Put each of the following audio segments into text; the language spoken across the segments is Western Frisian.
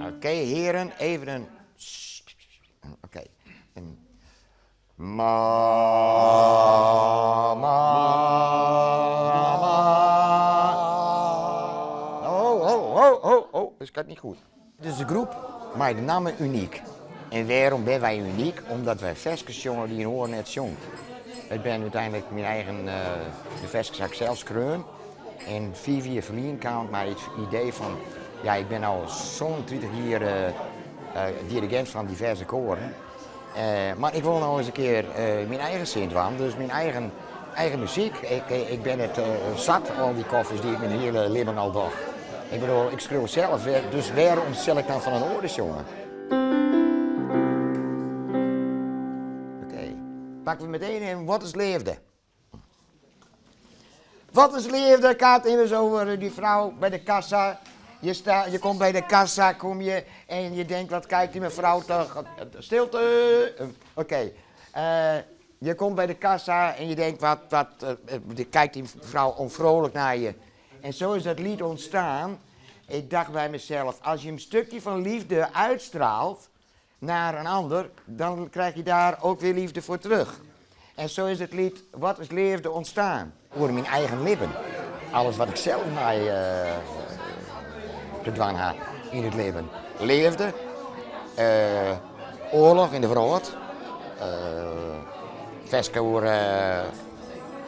Oké hearen, even in. Oké. Ma, ma, ma. Oh, oh, oh, oh, oh, dat gaat niet goed. Dit is de groep mei de namme Uniek. En wêrom binne wy unyk? Omdat wy ferskes sjonge dy't in oar net sjongt. It binne úteinlik myn eigen, de ferskes ha ik sels skreaun. En fiif jier ferlyn kaam ik mei it idee fan, ja ik bin al sa'n 30 jier dirigint fan diverse koaren. Mar ik wol no ris in kear myn eigen sin dwaan, dus myn eigen, eigen muzyk. Ik, ik bin it sat, al dy covers dy't ik myn hiele libben al doch. Ik bedoel, ik skriuw sels, dus wêrom sil ik dan fan in oar sjonge? Oké, pakken we meteen in Wat is leafde? Wat is leafde? Gaat immers over die vrouw bij de kassa. Je, sta, je komt bij de kassa, kom je en je denkt, wat kijkt die mevrouw toch? Stilte! Oké. Je komt bij de kassa en je denkt, wat, wat, kijkt die vrouw onvrolijk naar je. En zo is dat lied ontstaan. Ik dacht bij mezelf, als je een stukje van liefde uitstraalt naar een ander, dan krijg je daar ook weer liefde voor terug. En zo is het lied Wat is Leafde ontstaan. Oer myn eigen libben. Alles wat ik sels mei te dwaan ha yn it libben. Leafde, oarloch yn de wrâld, ferske oer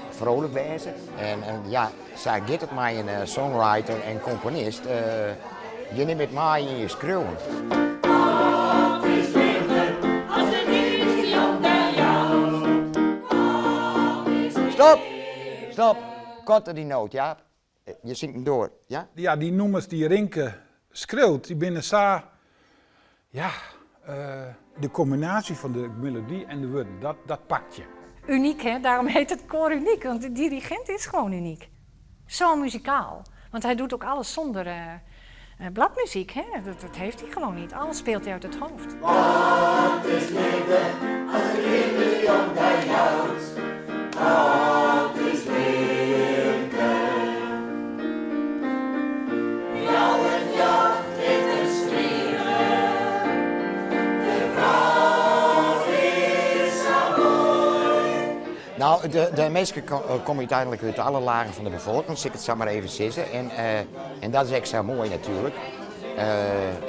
vrolijk wêze. En ja, sa giet it mei in songwriter en komponist. Je nimme it mei yn je skriuwen. Wat is leafde as de liefde om dy jout? Wat is leafde? Stop! Stop! Korter dy noot, Jaap. Je zingt hem door, ja? Ja, dy nûmers dy't Rinke skriuwt, dy binne sa, ja, de kombinaasje fan de melody en de wurden, dat, dat pakt je. Uniek, hè? Daarom heet het koor Uniek, want de dirigent is gewoon uniek. Zo muzikaal. Want hij doet ook alles zonder bladmuziek, hè? Dat, dat heeft hij gewoon niet. Alles speelt hij uit het hoofd. Wat is leafde as de liefde om dy jout? Wat is leafde? Jou it ljocht lit it striele. De wrâld is sa moai. Nou, de minsken komme úteinlik út alle lagen fan de befolking, sil ik it sa mar even sizze. En, en dat is ek sa moai natuerlik.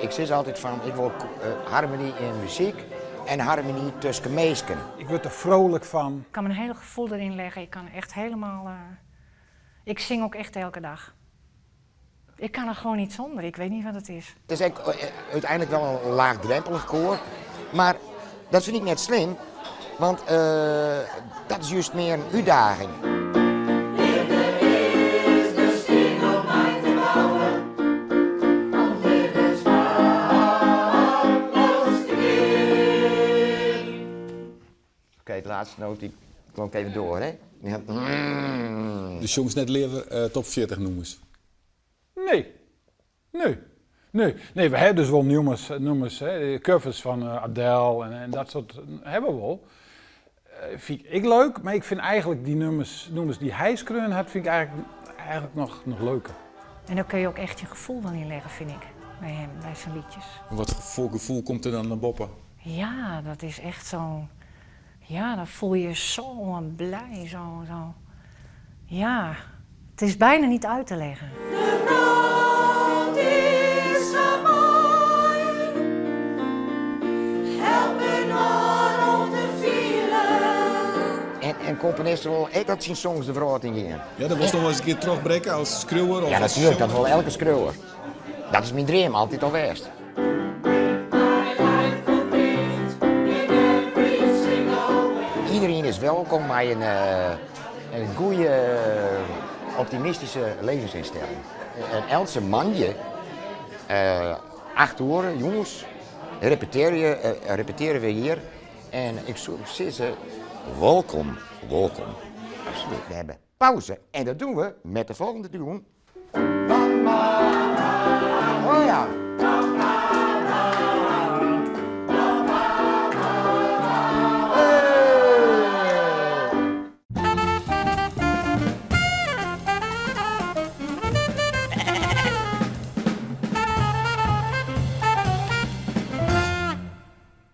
Ik sis altyd fan, ik wol harmony yn muzyk en harmony tusken minsken. Ik wurd der vrolijk fan. Ik kan mijn hele gevoel erin leggen. Ik kan echt helemaal. Ik zing ook echt elke dag. Ik kan er gewoon niet zonder. Ik weet niet wat het is. Het is ek úteinlik wol in laachdrompelich koar, mar dat fyn ik net slim, want dat is juist mear in útdaging. Leafde is de stien om mei te bouwen, om libbenswaardeloos te gean. Oké, de laatste noot die klonk even door, hè? Ja. Do sjongst net leaver top 40 nûmers. Nee. Nee. Nee. Nee, we hawwe dus wol nûmers, nûmers hè, covers fan Adele en dat soart hawwe we wol. Fyn ik ek leuk, mar ik fyn eigentlik dy nûmers, nûmers dy't hy skreaun hat, fyn ik eigentlik, eigentlik noch, noch leuker. En dan kun je ook echt je gevoel dan in leggen, vind ik, bij hem, bij zijn liedjes. En wat foar gefoel komt der dan nei boppe? Ja, dat is echt zo'n. Ja, dan voel je je zo blij, zo, zo. Ja, het is bijna niet uit te leggen. De wrâld is sa moai. Help inoar om te fielen. En komponisten wolle ek dat syn songs de wrâld yn gean. Ja, dan wolst noch wolris in kear trochbrekke as skriuwer of Ja, as natuerlik, dat sjonger? wol elke skriuwer. Dat is myn dream, altyd al west. Iedereen is welkom mei in, in goede, optimistyske levensinstelling. En eltse moandei, 8 oere jûns, repetearje, repetearje we hjir. En ik soe sizze, wolkom, wolkom. Absoluut. We hawwe pauze en dat dogge we met de folgjende tune. Oh ja.